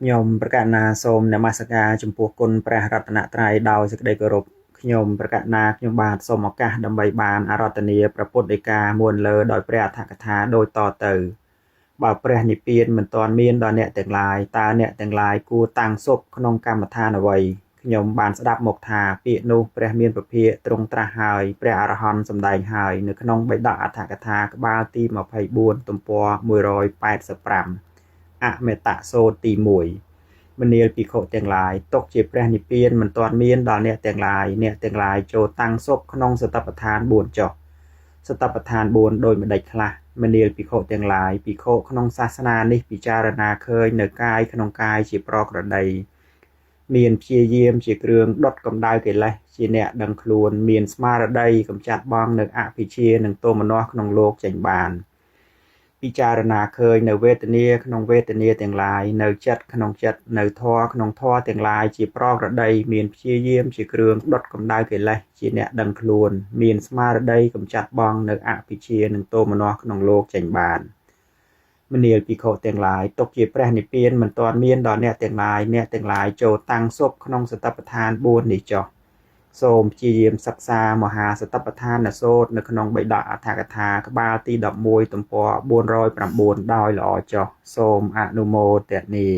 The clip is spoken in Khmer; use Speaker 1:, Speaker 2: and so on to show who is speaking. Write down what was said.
Speaker 1: ខ្ញុំប្រកាសណាសូមនមស្ការចំពោះគុណព្រះរតនត្រ័យដោយសេចក្តីគោរពខ្ញុំប្រកាសណាខ្ញុំបាទសូមឱកាសដើម្បីបានអារាធនាព្រះពុទ្ធដីកាមួនលើដោយព្រះអដ្ឋកថាដូចតទៅបើព្រះនិព្វានមិនទាន់មានដល់អ្នកទាំងឡាយតើអ្នកទាំងឡាយគួរតាំងសុខក្នុងកម្មដ្ឋានអ្វីខ្ញុំបានស្ដាប់មកថាពាក្យនោះព្រះមានពភាកទ្រង់ត្រាស់ហើយព្រះអរហន្តសម្ដែងហើយនៅក្នុងបិដកអដ្ឋកថាក្បាលទី24ទំព័រ185អមេតសូត្រទី1មនាលភិក្ខុទាំងឡាយទុកជាព្រះនិព្វានមិនទាន់មានដល់អ្នកទាំងឡាយអ្នកទាំងឡាយចូលតាំងសុខក្នុងសតិប្បដ្ឋាន4ចុះសតិប្បដ្ឋាន4ដោយម្ដេចខ្លះមនាលភិក្ខុទាំងឡាយភិក្ខុក្នុងសាសនានេះពិចារណាឃើញនៅកាយក្នុងកាយជាប្រក្រតីមានព្យាយាមជាគ្រឿងដុតកម្ដៅកិលេសជាអ្នកដឹងខ្លួនមានស្មារតីកម្ចាត់បងនៅអភិជានិងទោមនស្សក្នុងលោកចេញបានពិចារណាឃើញនៅវេទនាក្នុងវេទនាទាំងឡាយនៅចិត្តក្នុងចិត្តនៅធម៌ក្នុងធម៌ទាំងឡាយជាប្រក្រតីមានព្យាយាមជាគ្រឿងដុតកម្ដៅកិលេសជាអ្នកដឹងខ្លួនមានស្មារតីកម្ចាត់បងនៅអភិជានិងទោមនស្សក្នុងលោកចេញបានមនាលភិក្ខុទាំងឡាយទុកជាព្រះនិព្វានមិនទាន់មានដល់អ្នកទាំងឡាយអ្នកទាំងឡាយចូលតាំងសុខក្នុងសតិប្បដ្ឋាន4នេះចុះសូមព្យាយាមសិក្សាមហាសតិប្បដ្ឋានសូត្រនៅក្នុងបិដកអដ្ឋកថាក្បាលទី11ទំព័រ409ដោយល្អចុះសូមអនុមោទនា